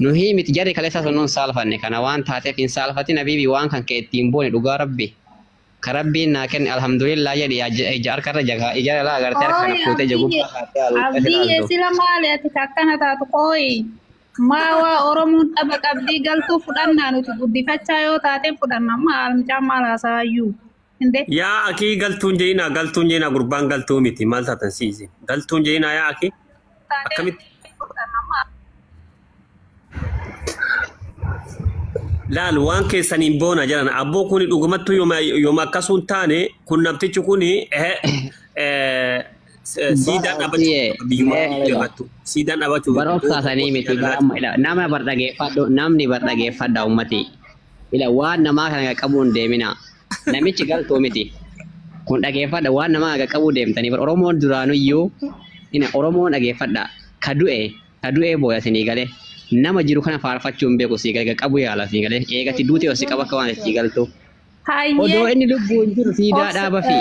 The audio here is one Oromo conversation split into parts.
Nuhi miti jarri kaleessa sun nun saalfanne kana waan taateef hin saalfatin habiibi waan kan kee ittiin boone dhugaa rabbi. Ka rabbiin naa kenne alhamdulillah jedhi ija harkarra jaga ija laa agartee harka kana fuutee ija gubbaa kaatee haluuqee Abdii ilaaltu. sila maali ati akkana taatu qooyi. Maa waa Oromoon dhaba qabdii galtuu fudhannaa nuti guddifachaa yoo taate fudhanna maal mucaan maal haasa'aayyuu. Hinde. Yaa akii galtuun jeenaa galtuun jeenaa gurbaan galtuu miti maal taatan siisi galtuun jeenaa yaa akii akkamitti laal waan keessaniin boona jedhan abboo kuni dhugumattuu yooma akkasuun taane kun namtichi kuni siidaan dhaabachuu biyyuma jiraattu siidaan dhaabachuu Bar obsaa sanii miti bar amma ila nama bar dhageeffadhu namni bar dhageeffadha ummati. Ila waan namaa kana qaqqabuu hin deemina. Namichi galtuu miti. Kun dhageeffadha waan namaa qaqqabuu deemtanii bar Oromoon duraanuyyuu ina Oromoon dhageeffadha. Ka du'e booya sinii galee nama jiru kana faarfachuu hin beeku sii galee qaqqabuu yaala sii galee eegatti duute osii qaba akka waan sii galtu. Odoo Hayyee. inni lubbuun jiru siidaa dhaaba fi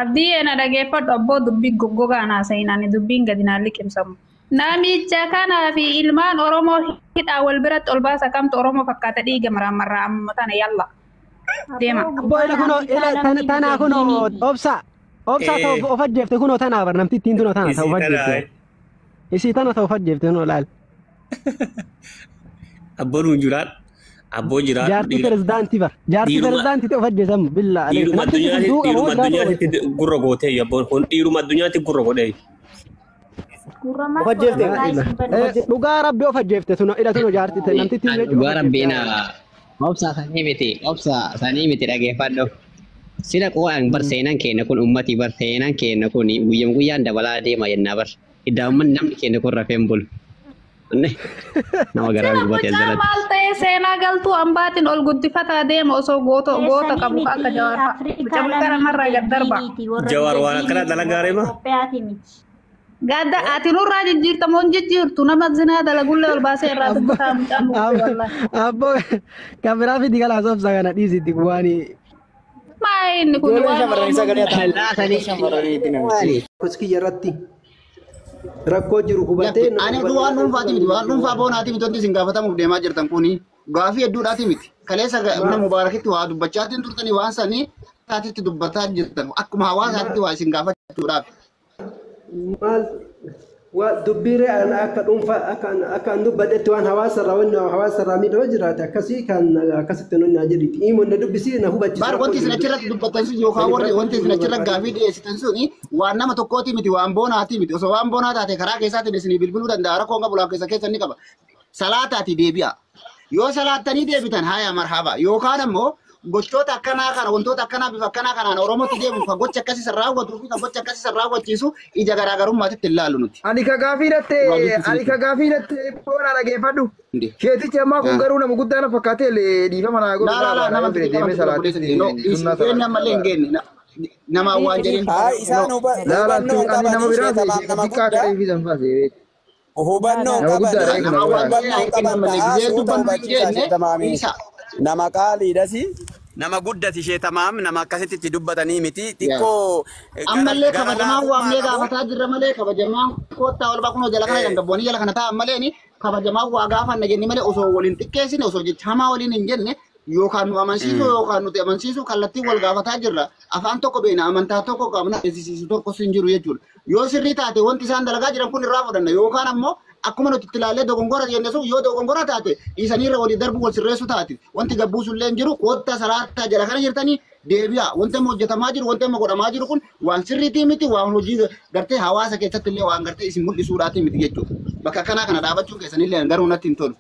Abdii na dhageeffadhu abboo dubbii goggogaa naasa'in ani dubbiin gadi naan liqimsamu. Namicha kanaa fi ilmaan Oromoo hidhaa wal biratti ol baasa kamtu Oromoo fakkaata dhiiga maraamarraa amma tana yalla. Deema. Abboo ila kunoo ila tanaa kunoo obsa obsa ta'u of ajjeefte kunoo tanaa bar namti ittiin tunoo tana ta'u of ajjeefte. Isii tana ta'u of ajjeefte kunoo laal. Abboon hin jiraat abboo jiraat Jaartii pirezidaantii bar jaartii pirezidaantii of ajjeesamu billaa alee. dhiiruma addunyaatti gurra gootee abboon kun dhiiruma addunyaatti gurra godhee. Of ajjeefte. Dhugaa rabbi of ajjeefte tunoo ila tunoo jaartii namti ittiin jechuudha. Dhugaa rabbiin obsaa sanii miti obsaa sanii miti dhageeffadhu. Sila qo'aan bar seenaan keenya kun ummati bar seenaan keenya kun guyyama guyyaan dabalaa deema jennaa bar. Iddaa ummanni namni keenya kun rafee hin bulu. Nama garaa Sila gubatee mucaa jalatti. maal ta'ee seenaa galtuu ambaatiin ol guddifataa deema osoo goota goota qabu akka Jawaar fa'a. Mucaa kanamarraa gad darba. Jawaar waan akkana dalagaa reema. Gadda ati nurraa jijjiirta moo hin jijjiirtu nama zinaa dalagullee ol baasee irraa dubbataa mucaan nuti wallahi. Abboo kan biraa fidi kalaas obsa kana dhiisitti waani. Maa inni kun Ijoolleen waan shamarranii sagalee Laa sanii shamarraniitti namichi. Koskiyya irratti rakkoo jiru hubatee Ani waan dhuunfaati miti waan dhuunfaa boonaati miti wanti isin gaafatamuuf deemaa jirtan kuni gaafii hedduudhaati miti. Kaleessa mana mubaarakitti waa dubbachaatiin turtanii waan sanii taatitti dubbataa jirtan akkuma hawaasaatti waa isin gaafachuudhaaf. Maal waa dubbiiree an akka dhuunfaa akka an dubbadhetti waan hawaasa irraa wanni hawaasa irraa miidhoo jiraate akkasii kan akkasitti nunni haa jedhitti. Imoon na dubbisii na hubachiisa. Baar wanti isin achirratti dubbattan sun yookaan warri wanti isin achirratti gaafii dhiyeessitan sun waan nama tokkooti miti waan boonaati miti osoo waan boonaa taate karaa keessaatiin isinii bilbiluu danda'a rakkoon qabu lafa keessa keessa ni qaba. Salaataati deebi'a. Yoo salaattanii deebitan haya marhaba yookaan ammoo gochoota akkanaa kana wantoota akkanaa bifa akkanaa kanaan Oromootti deemu kan gocha akkasii san raawwatuu fi kan gocha akkasii san raawwachiisu ija garaagarummaatitti hin laallu nuti. Ani ka gaafii dhatte ani ka gaafii dhatte boona dhageeffadhu. Sheetichi ammaa kun garuu nama guddaa na fakkaatee dhiifama naa godhu. Laa laa nama deemee salaatee sunnaa salaatee. Ammallee hin geenne nama waan jedhin. Haa isaan Laa hubannoo ani nama qabanii biraa sheetamaaf nama xiqqaa guddaa. kadhee fi sanfaasee. Hubannoo Nama qaban guddaadha eegna Nama waan hubannoo jedhin qaban ammallee ta'aa gizee suuta dubbannu hin hubachiisaa geenne sheetamaami. isa. Nama qaaliidhasi. Nama guddati sheetamaam nama akkasitti itti dubbatanii miti xiqqoo Ammallee gara kabajamaan laafummaa waamnee qabu. gaafataa jirra malee kabajamaan koottaa ol baa kunoo jala kana dangabboonni jala kana taa'an malee kabajamaan waa gaafanna jenne malee osoo waliin xiqqeessine osoo jecha hamaa waliin hin jenne yookaan nu amansiisu yookaan nuti amansiisu kallattiin wal gaafataa jirra. Afaan tokko beena amantaa tokko qabna beeksisiisu tokkos hin jiru jechuudha. Yoo sirrii taate wanti isaan dalagaa jiran kun irraa fudhanna yookaan ammoo akkuma nuti itti ilaallee dogongora jenne sun yoo dogongora taate dhiisanii irra walii darbu wal sirreessu taate wanti gabbuusu illee hin jiru koottaa salaataa jala kana jirtanii deebi'a. Wanti amma hojjetamaa jiru wanti amma godhamaa jiru kun waan sirriitii miti waan hojii gartee hawaasa keessatti illee waan gartee isin mul'isuudhaati miti jechuudha. Bakka akkanaa kana dhaabachuun keessanillee garuu natti hin tolu.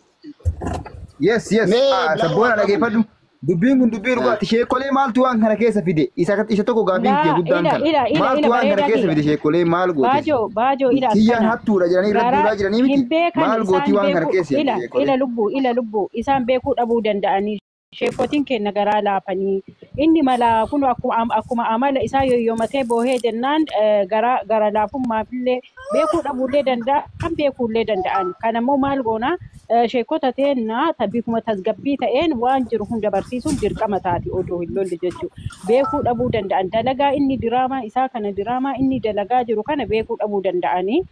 Yes yes. Mee bilaal Sabboona waan dhageeffadhu. Dubbiin kun dubbii dhugaati. Sheekolee maaltu waan kana keessa fide? Isa tokko gaaffiin kiyya Laa guddaan ila kana. ila ila Maaltu ila waan kana bareedaa keessa kiyya. fide sheekolee maal goote? Baajoo baajoo ila Kiyyaan akkana. hattuudha jedhanii irratti Garaa duulaa jiranii hin miti. beekan Maal gootii isaan waan kana beekuu keessa ila jedhe sheekolee? ila lubbuu ila lubbuu isaan beekuu dhabuu danda'anii sheekotiin keenya garaa laafanii inni mala kun akkuma amala isaa yoyyomatee boohee jennaan gara gara laafummaafillee beekuu dhabuullee danda'an beekuullee danda'an kanammoo maal goona sheekota teenna bifuma tasgabbii ta'een waan jiru hunda barsiisuun dirqama taati odoo hin lolle jechuudha. Beekuu dhabuu danda'an dalagaa inni diraamaa isaa kana diraamaa inni dalagaa jiru kana beekuu dhabuu danda'anii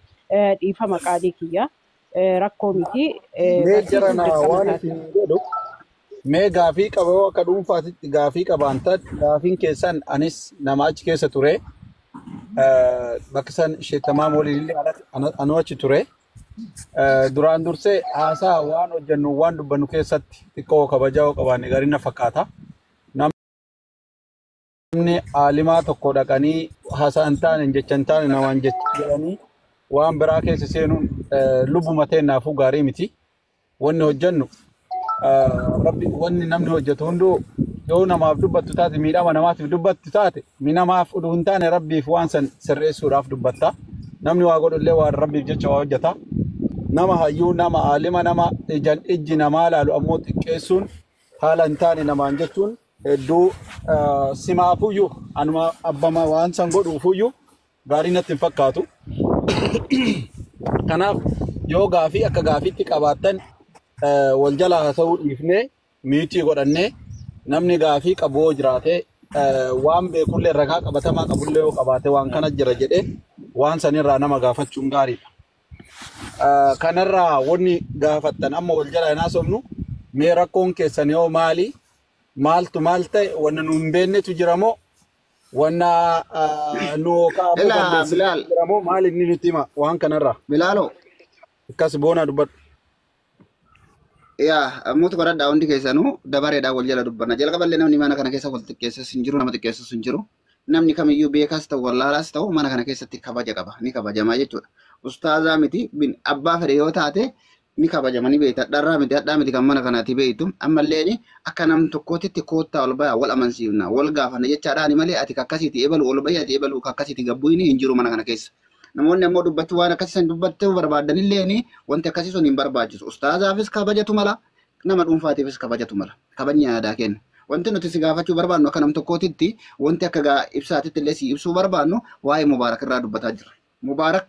dhiifama qaalii kiyya. Rakkoo miti. Mee Barsiisuun jarana dirqama waan isaati. isin jedhu mee gaafii qaba yoo akka dhuunfaatitti gaafii qabaan gaafiin keessan anis nama achi keessa ture. Bakka san sheettamaa waliin illee anuu achi ture. Duraan dursee haasaa waan hojjennu waan dubbannu keessatti xiqqoo kabajaa yoo qabaanne gaarii na fakkaata. Namni aalimaa tokko dhaqanii haasaa hin taane jecha hin taane namaan jedhanii waan biraa keessa seenuun lubbuma teennaafuu gaarii miti. Wanni hojjennu rabbi wanni namni hojjetu hunduu yoo namaaf dubbattu taate miidhama namaatiif dubbattu taate namaaf oduu hin taane rabbiif waan san sirreessuudhaaf dubbatta. Namni waa godhullee waan rabbiif jecha waa hojjeta. Nama hayyuu nama aalima nama ijaan ijji namaa laalu ammoo xiqqeessuun haala hin taane namaan jechuun hedduu simaafuyyuu anuma abbama waan san godhuufuyyuu gaarii natti hin fakkaatu. Kanaaf yoo gaafii akka gaafiitti qabaattan wal jalaa haasa'uu dhiifnee miitii godhannee namni gaafii qabu yoo jiraate waan beekullee ragaa qabatamaa qabullee yoo qabaate waan kana jira jedhee waan sanirraa nama gaafachuun gaariidha. Kanarraa wanni gaafattan amma wal jalaa hin haasofnu mee rakkoon keessan yoo maali maaltu maal ta'e wanna nu hin beeknetu jira moo wanna nu kaa'amuu Ilaa balleessitu Bilaal. jira moo maal inni nuti hima waan kanarraa. Bilaaloo. Akkas boona dubbadhu. Yaa mutu godhadhaa hundi keessanuu dabareedhaan wal jala dubbanna. Jalqaballee namni mana kana keessa wal xiqqeessas hin jiru nama xiqqeessas hin jiru. Namni kamiyyuu beekaas ta'u wallaalaas ta'u mana kana keessatti kabaja qaba. Ni kabajamaa jechuudha. Ustaazaa miti abbaa fedhe yoo taate ni kabajama ni beekta. Dharraa miti hadhaa miti kan mana kanaati beektu. Ammallee akka nam tokkootitti koottaa ol bayaa wal amansiifna wal gaafanna jechaadhaani malee ati kakkasiiti ebalu ol bayi ati ebalu kakkasiiti gabbuuni hin jiru mana kana keessa. Namoonni ammoo dubbachuu waan akkasii san dubbachuu barbaadanillee wanti akkasii sun hin barbaachisu. Ustaazaafis kabajatu mala, nama dhuunfaatiifis kabajatu mala. Kabajni aadaa kenna. Wanti nuti si gaafachuu barbaannu akka nam tokkootitti wanti akka ibsaatitti illee si ibsuu barbaannu waa'ee Mubaarak irraa dubbataa jirra. Mubaarak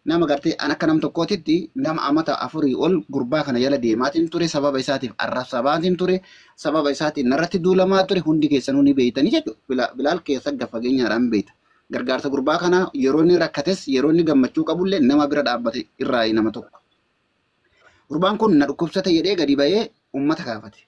nama gartee an akka nam tokkootitti nama amata 4 ol gurbaa kana jala deemaatiin ture sababa isaatiif arrabsamaatiin ture sababa isaatiin narratti duulamaa ture hundi keessanuu ni beeytanii jechuudha. Bilaal keessa gafageenyaadhaan beeyta. Gargaarsa gurbaa kana yeroo inni rakkates yeroo inni gammachuu qabullee nama bira dhaabbate irraa nama tokko. Gurbaan kun na dhukkubsate jedhee gadi ba'ee uummata gaafate.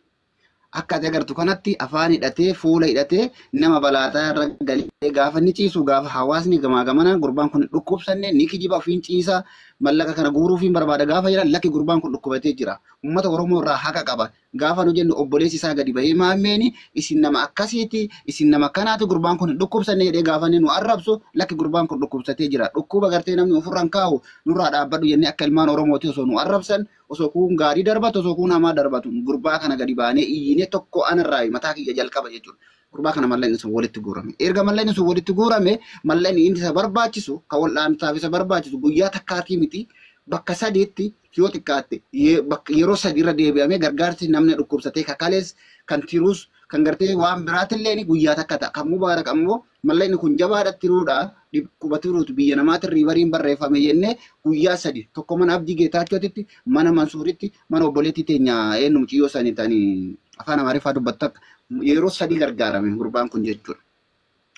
Akka ati agartu kanatti afaan hidhatee fuula hidhatee nama balaataa irra galee gaafa inni ciisu gaafa hawaasni gamaa gamana gurbaan kun dhukkubsanne ni kijiba ofiin ciisa mallaqa kana guuruufiin barbaada gaafa jedhan lakki gurbaan kun dhukkubatee jira. Uummata Oromoo irraa haqa qaba. Gaafa nu jennu obboleessi isaa gadi bahee maammeeni isin nama akkasiiti isin nama akkanaati gurbaan kun dhukkubsanne jedhee gaafa inni nu arrabsu lakki gurbaan kun dhukkubsatee jira. Dhukkuba gartee namni ofirraan kaa'u nurraa dhaabbadhu jennee akka ilmaan Oromooti osoo nu arrabsan osoo kuun gaarii darbatu osoo kuun hamaa darbatu gurbaa kana gadi baanee iyyinee tokko anarraa mataa kiyya jalqaba jechuudha. Gurbaa kana mallaqni sun walitti guurame. Erga mallaqni sun walitti guurame mallaqni inni isa barbaachisu kan wal'aansaaf isa barbaachisu guyyaa takkaatii miti bakka sadiitti yoo xiqqaatte yeroo sadiirra deebi'amee gargaarsi namni dhukkubsatee kakalees kan tiruus kan gartee waan biraatillee guyyaa takka ta'a. Kan Mubaarak ammoo mallaqni kun jabaadha tiruudha dhukkuba tiruutu biyya namaatti riibariin barreeffame jennee guyyaa sadi tokko mana Abdii Geetaachootitti mana Mansuuritti mana obboleettii teenya eenyu muciyyoo isaanii ta'anii afaan Amaariffaa dubbattu akka yeroo sadi gargaarame gurbaan kun jechuudha.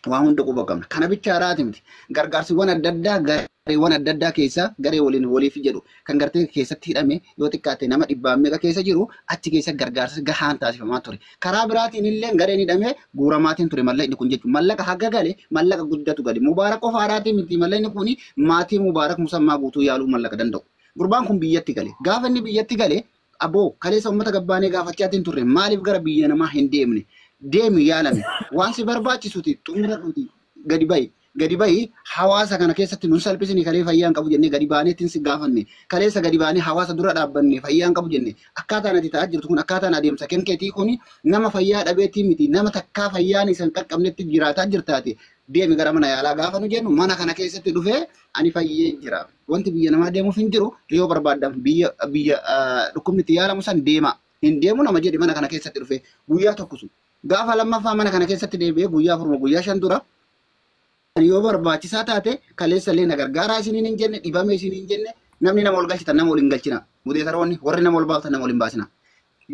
Waan hunda quba qabna. Kana bicha haaraati miti. Gargaarsiiwwan adda addaa gareewwan adda addaa keessa garee waliin waliif jedhu kan gartee keessatti hidhame yoo xiqqaate nama dhibbaan meeqa keessa jiru achi keessa gargaarsa gahaan taasifamaa ture. Karaa biraatiin illee gareen hidhame guuramaatiin ture mallaqni kun jechuudha. Mallaqa haga gale mallaqa guddatu gale. Mubaarak qofa haaraatiin miti mallaqni kun maatii Mubaarak musammaa guutuu yaaluu mallaqa danda'u. Gurbaan kun biyyatti gale. Gaafa inni biyyatti gale aboo kaleessa uummata gabbaanee gaafachaatiin turre maaliif gara biyya namaa hin deemne? Deemi yaalame waan si barbaachisuti xumuradhuuti gadi bahi gadi bahi hawaasa kana keessatti nun salphisini kalee fayyaa hin qabu jennee gadi baaneettiin si gaafanne kaleessa gadi baanee hawaasa dura dhaabbanne fayyaa hin qabu jenne akkaataan ati ta'aa jirtu kun akkaataan adeemsa kenkeetii kun nama fayyaa dhabeetii miti nama takkaa fayyaan isa hin qaqqabnetti jiraataa jirtaati deemi gara mana yaalaa gaafa nu jennu mana kana keessatti dhufee ani fayyee jira wanti biyya namaa deemuuf hin jiru yoo barbaaddan biyya biyya dhukkubni itti yaalamu san deema hin deemu nama jedhe mana kana keessatti dhufee guyyaa tokko sun gaafa lammaffaa mana kana keessatti deebi'ee guyyaa 4 guyyaa 5 dura yoo barbaachisaa taate kaleessa illee na gargaaraa isiniin hin jenne dhibame isiniin hin jenne namni nama ol galchitan nama ol hin galchina mudeetaroonni warri nama ol baaftan nama ol hin baasina.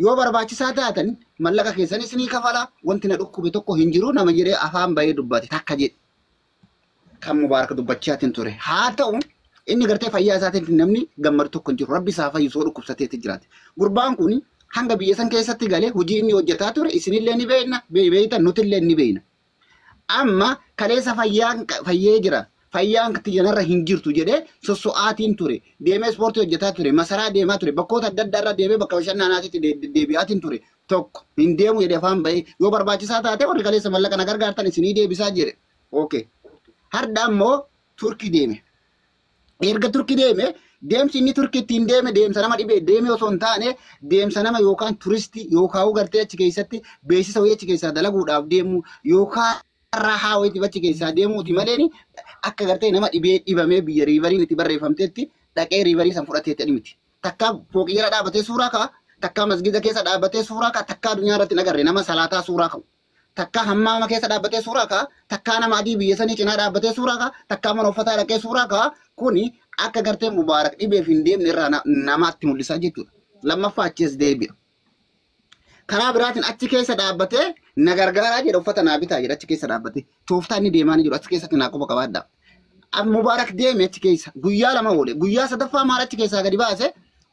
Yoo barbaachisaa taatan mallaqa keessan isinii kafala wanti na dhukkube tokko hin jiru nama jedhee afaan bahee dubbate takka jedhe kan Mubaarak dubbachaatiin ture. Haa ta'u Inni gartee fayyaa isaatiin namni gammadu tokko hin jiru. Rabbi isaa fayyisoo dhukkubsateetti jiraate. Gurbaan kun hanga biyya san keessatti galee hojii inni hojjetaa ture isinillee ni beekna, beeytan nutillee ni beekna. Amma kaleessa fayyaan fayyee jira. Fayyaan xiyyanarra hin jirtu jedhee sosso'aatiin ture. Deemee ispoortii hojjetaa ture. Masaraa deemaa ture. Bakkoota adda addaa irra deemee bakka bashannanaatitti deebi'aatiin ture. Tokko hin deemu jedhee afaan bahee yoo barbaachisaa taate warri kaleessa mallaqa na gargaartan isinii deebisaa jedhe. Okay. Har'a ammoo Turkii deeme. Erga Turkii deeme deemsi inni Turkii ittiin deeme deemsa nama dhibee deeme osoo hin taane deemsa nama yookaan turistii yookaan gartee achi keessatti beeksisa wayii achi keessaa dalaguudhaaf deemu yookaan rahaa wayii achi keessaa deemuuti malee akka gartee nama dhibee dhibamee biyya riivariin itti barreeffamteetti dhaqee riivarii san fudhateetti miti. Takka fooqii jala dhaabatee suuraa ka'a, takka masgida keessa dhaabatee suuraa ka'a, takka addunyaa irratti hin agarre nama salaataa suuraa ka'u. Takka hammaama keessa dhaabbatee suuraa ka'a, takka nama adii biyya sanii cinaa dhaabbatee suuraa ka'a, takka mana uffataa dhaqee suuraa ka'a. Kuni akka gartee Mubaarak dhibeef hin deemne irraa namaatti mul'isaa jechuudha. Lammaffaa achi as deebi'a. Karaa biraatiin achi keessa dhaabbatee na gargaaraa jedha uffata naa bitaa jedha achi keessa dhaabbatee. Tooftaa inni deemaa ni jiru achi keessatti naa quba qabaadha. Mubaarak deeme achi keessa guyyaa lama oole guyyaa sadaffaa maal achi keessaa gadi baase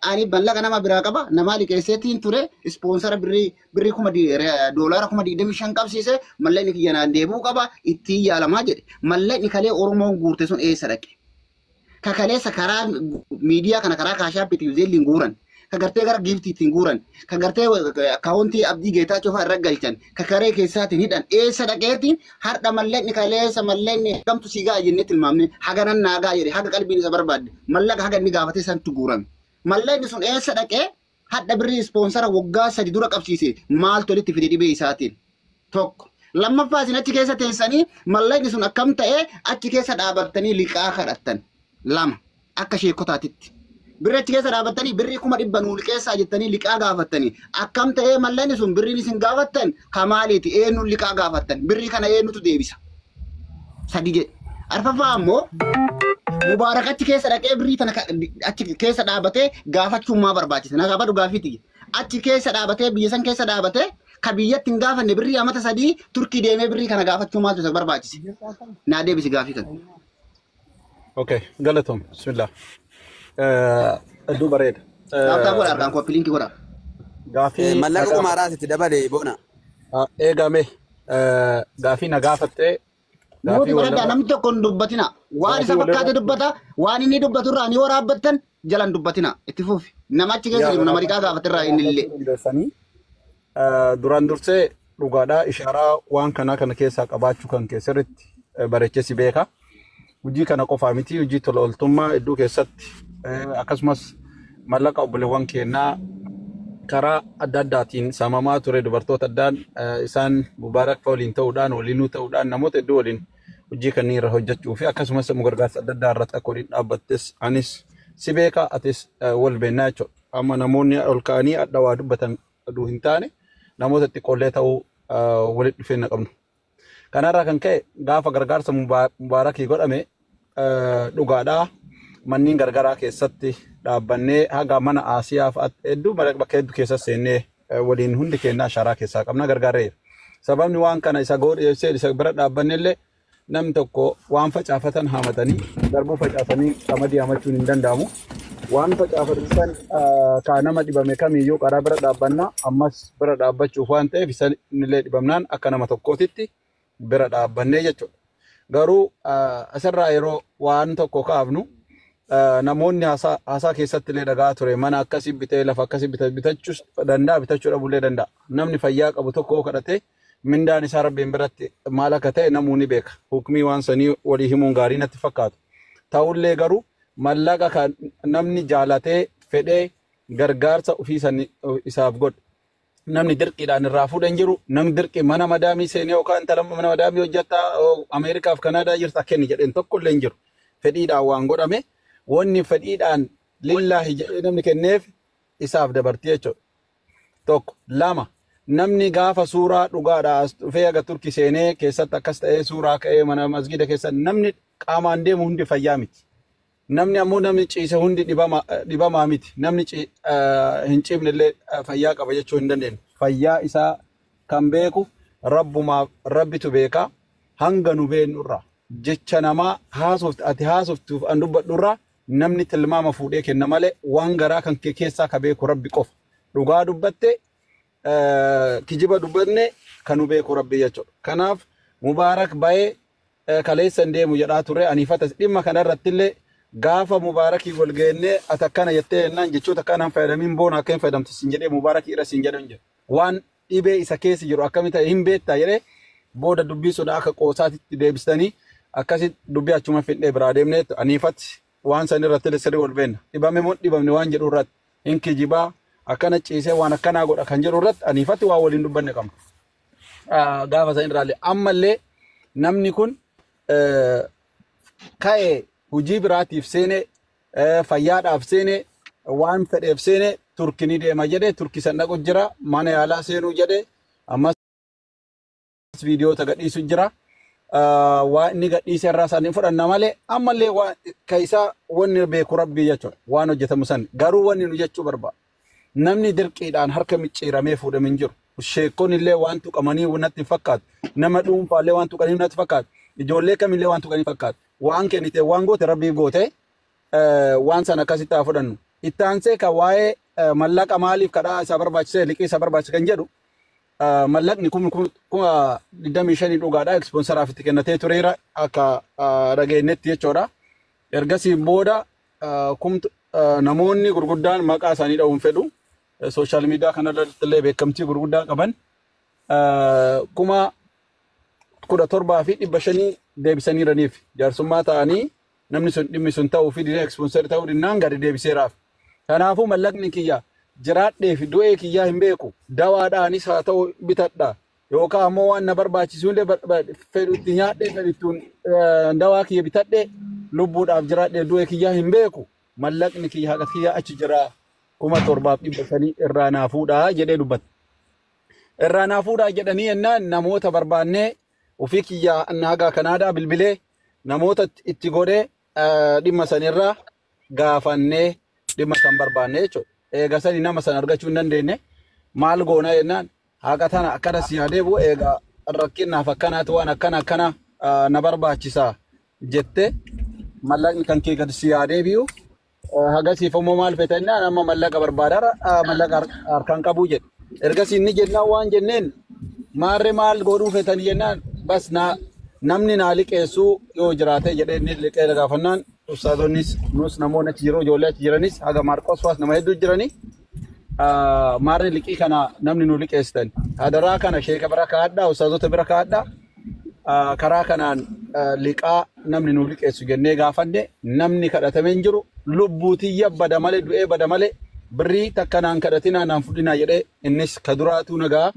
ani mallaqa nama biraa qaba namaa liqeesseetiin ture ispoonsara birrii kuma doolaara 25,000 qabsiise mallaqni kiyya naan deebi'uu qaba ittiin yaalamaa jedhe mallaqni kalee Oromoon guurte sun eessa dhaqe? Kakaleessa karaa miidiyaa kana karaa kaashaappiitiin zeelliin guuran. Ka gartee gara giiftiitiin guuran. Ka gartee akkaawuntii Abdii Geetaachoo fa'aa irra galchan. Ka karee keessaatiin hidhan. Eessa dhaqeetiin har'a mallaqni kaleessa mallaqni gamtu si ga'a jennee tilmaamne haga nan naa ga'a jedhe haga qalbiin isa barbaadde mallaqa haga inni gaafatee santu guurame. Mallaqni sun eessa dhaqee hadha birrii ispoonsara waggaa 3 dura qabsiise maaltu walitti fide dhibee isaatiin. Tokko. Lammaffaa isin achi keessa teessanii mallaqni sun akkam ta'ee achi keessa dhaabattanii liqaa kadhattan. Lama akka sheekotaatitti. Birri achi keessa dhaabattanii birrii 100,000 nuu liqeessaa jettanii liqaa gaafattanii akkam ta'ee mallaqni sun birriin isin gaafattan kamaaliiti eenyuun liqaa gaafattan birrii kana eenyutu deebisa. Sadi jedhe. Arfaffaa ammoo Mubaarak achi keessa dhaqee birrii tana achi keessa dhaabatee gaafachuun maa barbaachise? Na gaafadhu gaafiiti. Achi keessa dhaabatee biyya san keessa dhaabatee ka biyyatti hin gaafanne birrii amata 3 Turkii deemee birrii kana gaafachuu maaltu isa barbaachise? Naa deebisi gaafii kana. Okay, galatoom. Bismillah. Hedduu bareeda. Dhaabtaa godha harkaan koppii liinkii godha. Gaafii Mallaqa kumaaraas itti dabale boona. Eegame gaafii na gaafattee Nuti baradhaa namni tokko hin dubbatina. Waan isa fakkaate dubbata, waan inni dubbatu irraa ni waraabbattan jalan dubbatina. Itti fufi. Nama achi keessa jiru nama liqaa gaafate irraa inni illee. Duraan dursee dhugaadhaa ishaaraa waan kanaa kana keessaa qabaachuu kan keessatti bareechee si beeka. Hojii kana qofaa miti hojii tola ooltummaa hedduu keessatti akkasumas mallaqa obboleewwan keenyaa karaa adda addaatiin saamamaa ture dubartoota addaan isaan Mubaarak fa'a waliin ta'uudhaan waliinuu ta'uudhaan namoota hedduu waliin hojii kanneen irra hojjechuu fi akkasumas immoo gargaarsa adda addaa irratti akka waliin dhaabbattes anis si beeka atis wal beennaa jechuudha. Amma namoonni ol ka'anii adda waa dubbatan oduu hin taane namoota xiqqoollee ta'uu walitti dhufeenya qabnu. Kanarraa kan ka'e gaafa gargaarsa Mubaarakii godhame dhugaadhaa manneen gargaraa keessatti dhaabbannee haga mana Asiyaa fa'aa hedduu bakka hedduu keessa seennee waliin hundi keenyaa ashaaraa keessaa qabna gargaarreera. Sababni waan kana isa godheessee isa bira dhaabbanne illee namni tokko waan facaafatan haamatanii garbuu facaasanii qamadii haamachuun hin danda'amu. Waan facaafatan san kaa nama dhibame kamiyyuu karaa bira dhaabbannaa ammas bira dhaabbachuuf waan ta'eef isa illee dhibamnaan akka nama tokkootitti bira dhaabbannee jechuudha. Garuu asirraa yeroo waan tokko kaafnu namoonni haasaa keessatti illee dhagaa ture mana akkasii bitee lafa akkasii bitachuus danda'a bitachuu dhabuullee danda'a. Namni fayyaa qabu tokko kadhatee mindaan isaa rabbiin biratti maal akka ta'e namuu ni beeka. Hukmii waan sanii walii himuun gaarii natti fakkaatu. Ta'ullee garuu mallaqa kan namni jaalatee fedhee gargaarsa ofii isaaf godhu. Namni dirqiidhaan irraa fuudhan jiru namni dirqii mana madaamii seenee yookaan intala mana madaamii hojjetaa Ameerikaaf Kanaadaa jirta kenni jedheen tokko illee hin jiru. Fedhiidhaan waan godhame wanni fedhiidhaan lillaahi jedhee namni kenneef isaaf dabartii jechuudha. Tokko lama namni gaafa suuraa dhugaadhaa as dhufee haga Turkii seenee keessatti akkas ta'ee suuraa ka'ee mana masgida keessa namni qaamaan deemu hundi fayyaa miti. Namni ammoo namni ciise hundi dhibamaa miti. Namni hin ciifne illee fayyaa qaba jechuu hin dandeenyu. Fayyaa isaa kan beeku rabbumaaf rabbitu beeka. Hanga nu beeknu irraa jecha namaa haasofte ati haasoftuuf an dubbadhu irraa Namni tilmaama fuudhee kenna malee waan garaa kan kee keessaa ka beeku rabbi qofa. Dhugaa dubbatte kijiba dubbanne kan nu beeku rabbi jechuudha. Kanaaf Mubaarak ba'ee kaleessa hin deemu jedhaa ture aniifata dhimma kanarratti illee gaafa Mubaarakii wal geennee ati akkana jettee jennaan jechoota akkanaan fayyadamiin boona akka hin fayyadamtu siin jedhee Mubaarakii irra siin jedhan jedhu. Waan dhibee isa keessa jiru akkami ta'e hin beektaa jedhee booda dubbii sun akka qoosaatitti deebistanii akkasitti dubbii achuma fidhee biraa deemnee aniifatti waan san irratti illee sirrii wal beenna. Dhibame moo dhibamne waan jedhu irratti hin kijibaa akkana ciisee waan akkanaa godha kan jedhu irratti aniifatti waa waliin dubbanne qabna. Gaafa san irraallee ammallee namni kun ka'ee hojii biraatiif seenee fayyaadhaaf seenee waan fedheef seenee Turkii ni deema jedhee Turkii san dhaqu jira mana yaalaa seenuu jedhee ammas viidiyoota gadhiisu jira. Waan inni gadhiise irraa isaanii fudhanna malee ammallee waan keessaa wanni beeku rabbii jechuudha waan hojjetamu san garuu wanni nu jechuu barbaada. Namni dirqiidhaan harka micciiramee fuudhame hin jiru. Sheekkoon illee waan tuqamanii natti hin fakkaatu. Nama dhuunfaallee waan tuqanii natti fakkaatu. Ijoollee kamillee waan tuqanii fakkaatu. Waan kennite waan goote rabbii goote waan sana akkasitti haa fudhannu. Itti aansee kan waa'ee mallaqa maaliif kadhaa isaa barbaachise liqii isaa barbaachise kan jedhu mallaqni 25,000 dhugaadha. Ispoonsaraaf itti kennatee tureera akka dhageenyetti jechuudha. Ergasii booda namoonni gurguddaan maqaa isaanii dha'uun fedhu. Sooshaal miidiyaa kanarratti illee beekamtii gurguddaa qaban 17,500 deebisaniiraniif jaarsummaa ta'anii namni sun dhimmi sun ta'uu fi dinee ispoonsarii ta'uu dhinnaan gadi deebiseeraaf. Kanaafuu mallaqni kiyya jiraadhee fi du'ee kiyyaa hin beeku dawaadhaanis haa ta'u bitadha yookaan ammoo waan na barbaachisu illee fedhutti nyaadhee fedhuttuun dawaa kiyya bitadhee lubbuudhaaf jiraadhee du'ee kiyyaa hin beeku mallaqni kiyya haqa kiyya achi jira 7,500 irraa naa fuudhaa jedhee dubbata. Irraa naa fuudhaa jedhanii jennaan namoota barbaannee ofii kiyyaa haga Kanaadaa bilbilee namoota itti godhee dhimma sanirraa gaafannee dhimma san barbaannee jechuudha. Eega sani nama san argachuu hin dandeenye maal goona jennaan haqa tana akkana si haa deebi'u eega rakkinnaaf akkanaatu waan akkana akkana na barbaachisa jette mallaqni kan kee gadi si haa deebi'u. Hagasiif immoo maal feeta jennaan amma mallaqa barbaadaara mallaqa harkaan qabuu jedhe. Ergasii inni jennaan waan jenneen maarree maal godhuu feetanii jennaan bas namni naa liqeessuu yoo jiraate jedhee inni liqee gaafannaan ustaazonnis nus namoonni achi jiru ijoollee achi jiranis haga Maarqos faas nama hedduu jiranii maarree liqii kana namni nu liqeessitan hadaraa kana sheeka bira kaa'adhaa ustaazota bira kaa'adhaa karaa kanaan liqaa namni nu liqeessu jennee gaafanne namni kadhatame hin jiru lubbuutiyya bada malee du'ee bada malee birrii takka naan kadhatinaa naan fudhinaa jedhee innis ka duraatuu nagaa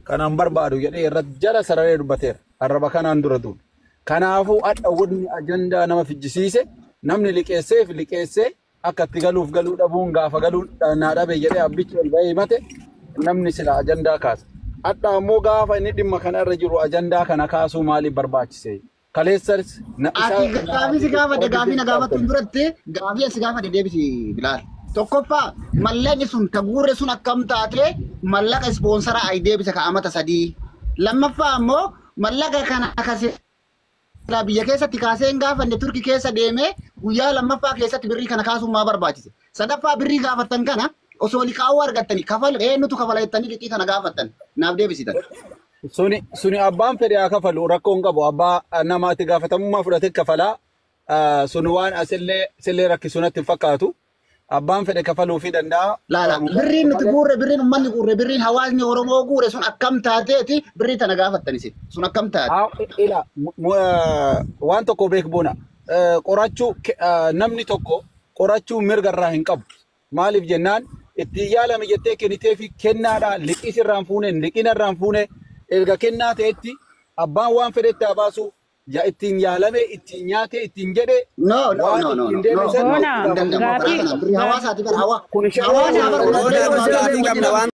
kanaan barbaadu jedhee irratti jala sararee dubbateera arraba kanaan dura duudha. Kanaafuu adda wanni ajandaa nama fijjisiise namni liqeessee fi liqeessee akka itti galuuf galuu dhabuun gaafa galuun naa dhabe jedhee abbichi ol bahee himate namni sila ajandaa kaasa. Adda ammoo gaafa inni dhimma kana irra jiru ajandaa kana kaasuu maaliif barbaachise? Kaleessas Ati gaafii si gaafadhe gaafii na gaafattuun duratti gaafii si gaafadhe deebisi Bilaal. Tokkoffaa mallaqni sun ka guurre sun akkam taate mallaqa ispoonsaraa ay deebisa ka amata 3. Lammaffaa ammoo mallaqa kana akkasii biyya keessatti kaasee hin gaafanne Turkii keessa deemee guyyaa lammaffaa keessatti birrii kana kaasuun maa barbaachise? Sadaffaa birrii gaafattan kana osoo liqaawuu argattanii kafal eenyutu kafala jettanii liqii kana gaafattan naaf deebisitan. Suni abbaan fedhe haa kafalu rakkoo hin qabu abbaa namaatti gaafatamummaa fudhatee kafalaa sun waan asillee rakkisu natti hin fakkaatu. Abbaan fedhe kafaluu fi danda'a. Laala birriin nuti guurre birriin uummanni guurre birriin hawaasni Oromoo guure sun akkam taateeti birrii tana gaafattan isin sun akkam taate. Ila waan tokko beek boona qorachuu namni tokko qorachuu mirga irraa hin qabu. Maaliif jennaan itti yaalame jettee kennitee fi kennaadha liqii sirraan fuune liqiin irraan fuune erga kennaa ta'etti abbaan waan fedhetti haa baasu ittiin yaalame ittiin nyaate ittiin jedhe No no no no no. Boona Hin danda'amu. gaafii Birrii hawaasaati bara hawaasaa bara Gaafii qabna waan